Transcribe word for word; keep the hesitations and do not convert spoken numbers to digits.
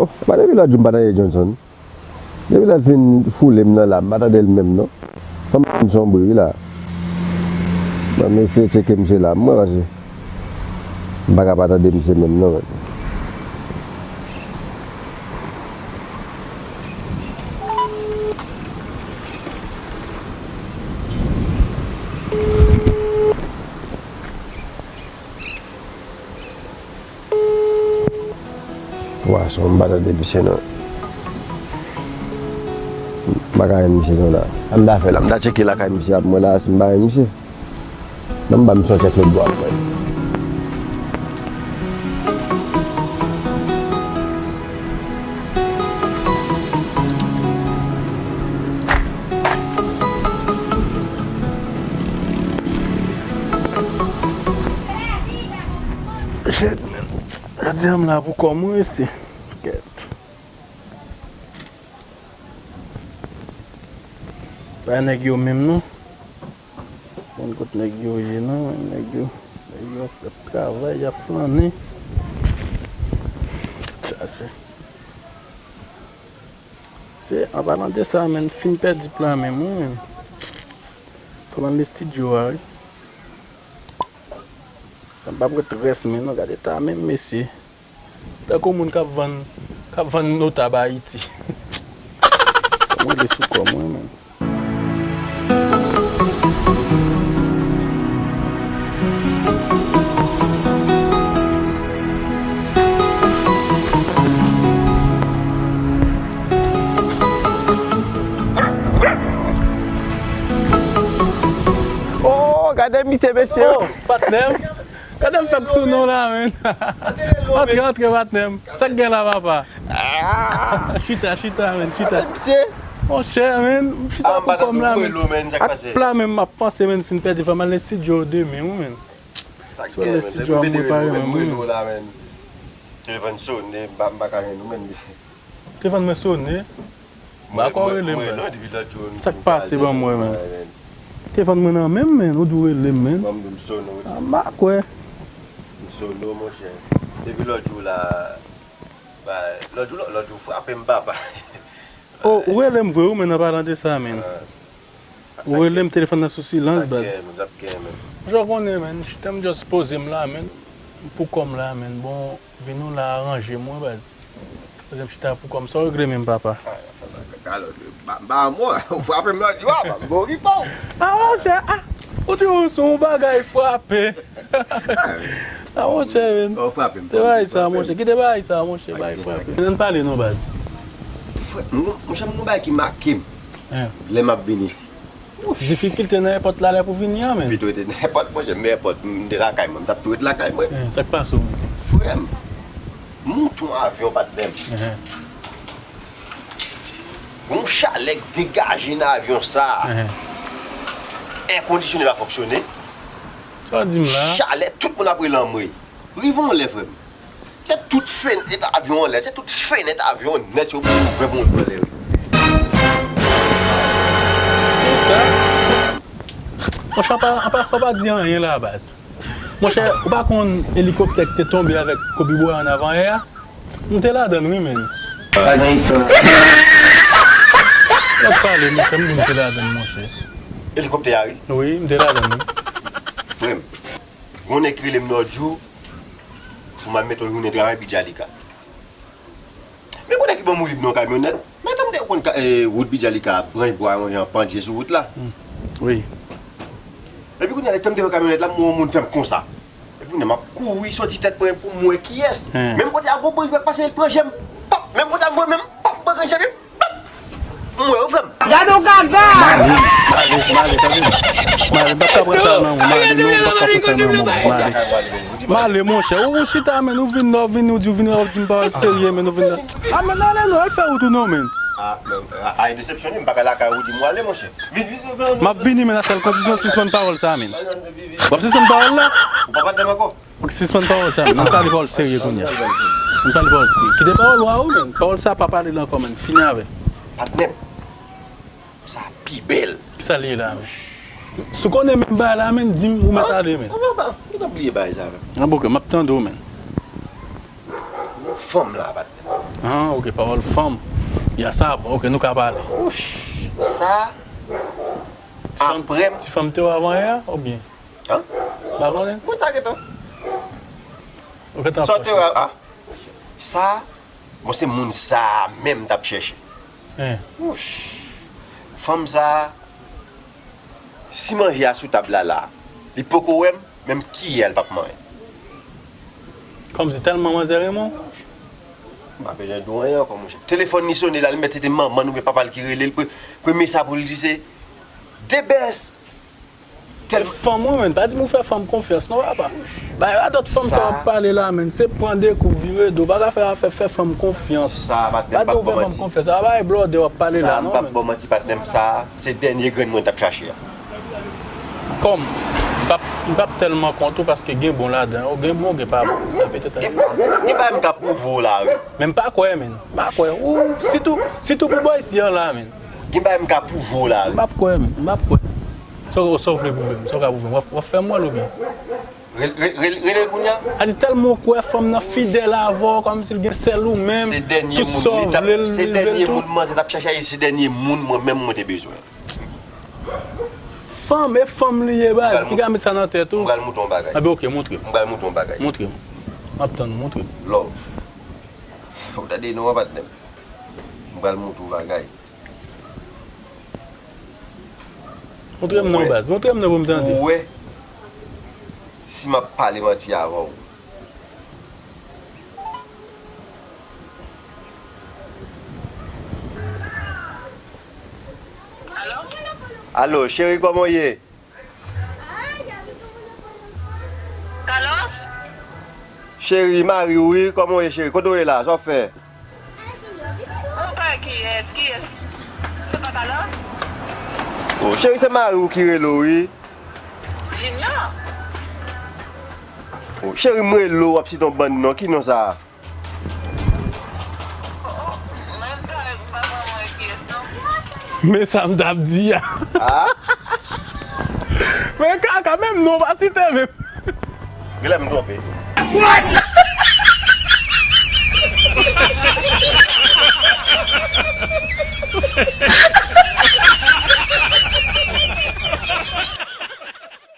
Oh, pa depi lòt jou m pa tande Johnson. Depi lè l fin foule m nan la, m pa tande l menm non. Fanm nan se yon bri wi la. Ban m eseye tcheke misye la, mwen paske m pa ka pa tande misye menm non, men. Pwason, m pa tande misye non. M pa ka jwenn misye non la. Sa m ta fè la, m ta tcheke lakay misye ap mwen la, si m pa jwenn misye. Ban m ba misye yon tchèk lòt bò ap mwen. Shit, man. Jodi a m la pou kò m wi isi. Kèt. Pa nèg yo menm non. Konn kot nèg yo ye non, nèg yo, nèg yo ap travay, y ap flannen. Tèt chaje. Se, an palan de sa, menm fin pèdi plan menm wi, menm. Fò m al nan estidyo a wi. Sa m p ap ret rès men non, gade ta menm mesye. Tankou moun k ap vann, k ap vann notab Ayiti. Fò m rele sou kò mwen menm. Oh, gade misye, mesye. Oh, patnè m. Gade m fèk sou non la, men. Antre, antre, patnè m. Sa k gen la, papa? Ah! Chita, chita, men, chita. Gade misye. Monchè, men, m chita pou kò m la, men. Ak pla menm m ap panse, men, fin pèdi, fò m al nan estidyo demen, wi, men. Sa k gen, men? Estidyo a m repare menm, wi. Telefòn sonnen, m pa, m pa ka jwenn ou, men. Telefòn mwen sonnen. M pa kwè w rele m, baz. Sa k pase, ban m wè, men. Telefòn mwen nan men m, men, ou di w rele m, men. Ban m di m sonnen, wi. Ah, m pa kwè. M sonnen, monchè. Depi lòt jou la, lòt jou, lòt jou frape m, papa. Oh, ou rele m vre, wi, men, an palan de sa, men. Ou rele m, telefòn nan sou silans, baz. Sa k gen, men, sa k gen, men. Jan w konnen, men, chita m just poze m la, men. M pou kò m la, men. Bon, vin ou la aranje m, wi, baz. Poze m chita pou kò m. Sa w regle menm, papa? Kalòt, m pa, m pa anmò, ou frape m lòt jou a, m ap mori pa w. Ah, monchè, ah, ou di w sou yon bagay frape. Ah, monchè, men. Ou frape m. Kite bagay sa, monchè. Kite bagay sa, monchè, bagay frape. Ann pale non, baz. Frè, m gon, monchè, m gon bagay ki make m lè m ap vin isi. Difikilte nan èpòt la lè pou vini an, men. Pito te nan èpòt, monchè, m èpòt, m te lakay mwen, m t ap tou ret lakay mwen. Eh, sa k pase w, men? Frè m, moute yon avyon, patnè m. Gon chalè k degaje nan avyon sa a. Èkondisyone pa fonksyone. Sa w di m la? Chalè, tout moun ap rele anmwe. Rive yon lè, frè m. Se tout fenèt avyon anlè, se tout fenèt avyon nèt yo pou ouvè pou moun pran lè wi. Konsa? Monchè, an pa, an pasan, w pa di anyen la, baz. Monchè, ou pa konn elikoptè ki te tonbe avèk Kobe Bryant avanyè a? M te ladann, wi, men. Pa gen istwa. Lòt pale, monchè, m di m te ladann, monchè. Elikoptè a, wi? Wi, m te ladann, wi. Frè m, gon nèg ki rele m lòt jou pou m al mete yon jounen travay Bidjalika. Men gon nèg ki ban m woulib nan yon kamyonèt. Men tanm de konn ka, eh, wout Bidjalika, branch bwa yon jan pandye sou wout la. Wi. Epi kounye a, tanm de yon kamyonèt la, m wè yon moun fè m konsa. Epi kounye a, m ap kouri soti tèt mwen pou m wè kiyès. Menm kote a, gon branch bwa k pase, l pran je m. Pap! Menm kote a, m wè menm, pap! M pran je m. M wè w, frè m. Gade w gaga! Male, male, male, tande m. Male, m p ap ka pran sa nan ou, male, non, m p ap ka pran sa nan ou, male. Male, monchè, ou, ou chita, men, ou vin la, ou vin, ou di, ou vin la, ou di m pawòl serye, men, ou vin la. Ah, men, ale, non, al fè wout ou, non, men. Ah, men, ah, ah, desepsyonnen, m pa ka lakay ou di m wale, monchè. Vin, vin, vin, vin. M ap vini, men, a sèl kondisyon, sispann pawòl sa, men. W ap sispann pawòl la? Ou pa patnè m ankò? Ok, sispann pawòl sa, men. Ann pale pawòl serye kounye a. Ann pale pawòl serye. Kite pawòl wa ou, men. Pawòl sa pa pale l ankò, men. Fini avè l. Patnè m, sa pi bèl. Kisa l ye la, men? Si w konnen menm bagay la, men, di m ou mèt ale, men. An, an, an, ou t ap bliye bagay sa, men. An, bon, ok, m ap tande w, men. Fanm la, patnè m. Ah, ok, pawòl fanm. Ya sa, ok, nou ka pale. Wouch, sa, ti fanm, apre m- ti fanm te wè avan yè, oubyen? An? M pa konnen. Ou ta gentan. Ou gentan. Sa w te wè a, sa, bon, se moun sa a menm m t ap chèche. Hein. Wouch. Fanm sa a, si manje a sou tab la la, li poko wè m, menm kiyè l p ap manyen. Kòmsi tèlman manzè renmen w. M pa bezwen di w anyen ankò, monchè. Telefòn li sone la, li mèt se te manman l oubyen papa l ki rele l. Pre-, premye sa pou l di se, "The best!" Tèl fanm, wi, menn. Pa di m ou fè fanm konfyans, non, papa. Bay radòt fanm sa w ap pale la, menn. Se pran de kou, vire do. Pa ka fè afè fè fanm konfyans. Sa, patnè m, pa di ou fè fanm konfyans. Sa pa bay blòdè w ap pale la, non, menn. Sa, m p ap ba w manti, patnè m. Sa, se dènye grenn mwen t ap chache a. Kòm, m p ap, m p ap tèlman kont ou paske gen bon ladan yo, gen bon, gen pa bon. Sa petèt. Gen pa, gen bagay m ka pwouve w la, wi. Men m pa kwè, menn. M pa kwè. Ou, sitou, sitou pou bòy isi an la, menn. Gen bagay m ka pwouve w la, wi. M p ap kwè, menn. M p ap kwè. Sa w, sa w vle pwouve m? Sa w ka pwouve m? W ap, w ap fè m wè l oubyen? Rele, rele, rele l kounye a. A di tèlman w kwè fanm nan fidèl avè w, kòmsi l gen sèl ou menm. Se dènye moun, tout sa w vle l, se dènye moun manzè t ap chache a, e se dènye moun mwen menm mwen te bezwen. Fanm, e fanm li ye, baz. Ki ka met sa nan tèt ou? M pral montre w yon bagay. Anben, ok, montre m. M pral montre w yon bagay. Montre m. M ap tann ou, montre m. Love. Ou tande non, patnè m. M pral montre w yon bagay. Montre m non, baz. Montre m non pou m tande. Ou wè si m ap pale manti avè w. Alo? Alo, cheri, kòman w ye? Carlos? Cheri, mari w wi, kòman w ye, cheri? Kote w ye la? Sa w ap fè? Ou pa kiyès? Kiyès? Se pa Carlos? Oh, cheri, se mari w ki rele w wi. Junior? Oh, cheri, m rele w, w ap site yon bann non. Ki non sa a? Men sa m t ap di a. Ah? Men kaka, menm non pa site menm. Genlè m twonpe.